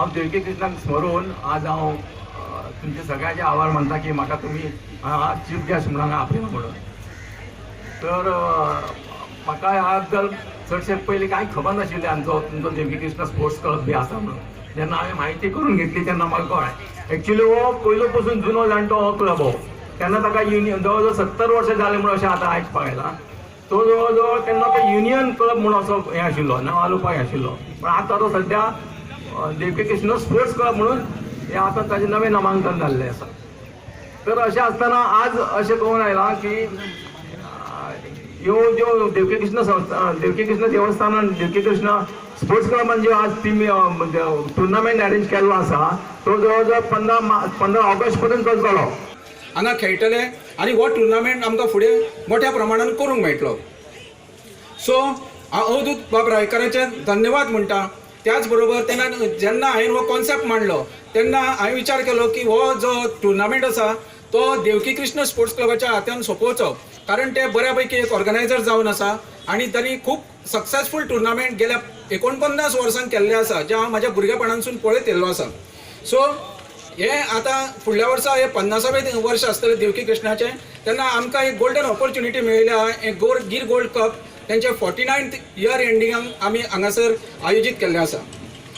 हांव देवकी कृष्णाक स्मरून आज हांव तुमचे सगळ्यांचे आभार मानता की म्हाका तुमी चीफ गेस्ट म्हणून हांगा आपयला म्हणून. तर म्हाका ह्या बद्दल चडशें पयलीं कांय खबर नाशिल्लें आमचो तुमचो देवकी कृष्ण स्पोर्ट्स क्लब बी आसा म्हणून. जेन्ना हांवें म्हायती करून घेतली तेन्ना म्हाका कळ्ळें एक्चुली हो पयलो पसून जुनो जाणटो हो क्लब हो. तेन्ना ताका युनियन जवळ जवळ 70 वर्सां जालें म्हणून अशें आतां आयकपाक आयलां. तो जवळ जवळ तेन्ना तो युनियन क्लब म्हणून असो हें आशिल्लो, नांवालोपाक आशिल्लो. पण आतां तो सद्या देवकी कृष्ण स्पोर्ट्स क्लब म्हणून हें आतां ताजें नवें नामांकन जाल्लें आसा. तर अशें आसतना आज अशें कळून आयलां की ह्यो ज्यो देवकी कृष्ण संस्था, देवकी कृष्ण देवस्थानान देवकी कृष्ण स्पोर्ट्स क्लबान ज्यो आज टिमी टुर्नामेंट अरेंज केल्लो आसा तो जवळ जवळ 15 ऑगस्ट पर्यंत चलतलो. हांगा खेळटले आनी हो टुर्नामेंट आमकां फुडें मोठ्या प्रमाणान करूंक मेळटलो. सो हांव अवधूत बाब रायकाराचे धन्यवाद म्हणटा. त्याच बरोबर तेन्ना जेन्ना हांवें हो कॉन्सेप्ट मांडलो तेन्ना हांवें विचार केलो की हो जो टुर्नामेंट आसा तो देवकी कृष्ण स्पोर्ट्स क्लबाच्या हातान सोंपोवचो, कारण ते बऱ्या पैकी एक ऑर्गनायझर जावन आसा आनी तांणी खूब सक्सेसफूल टुर्नामेंट गेल्या 49 वर्सांक केल्ले आसा, जे हांव म्हाज्या भुरगेपणांसून पळयत येयल्लो आसा. सो हे आतां फुडल्या वर्सा हे 50वें वर्स आसतलें देवकी कृष्णाचें, तेन्ना आमकां एक गोल्डन ऑपॉर्च्युनिटी मेळिल्ली आहा. हे गोर गीर गोल्ड कप तेंचे 49th year एंडिंगाक आमी हांगासर आयोजीत केल्लें आसा.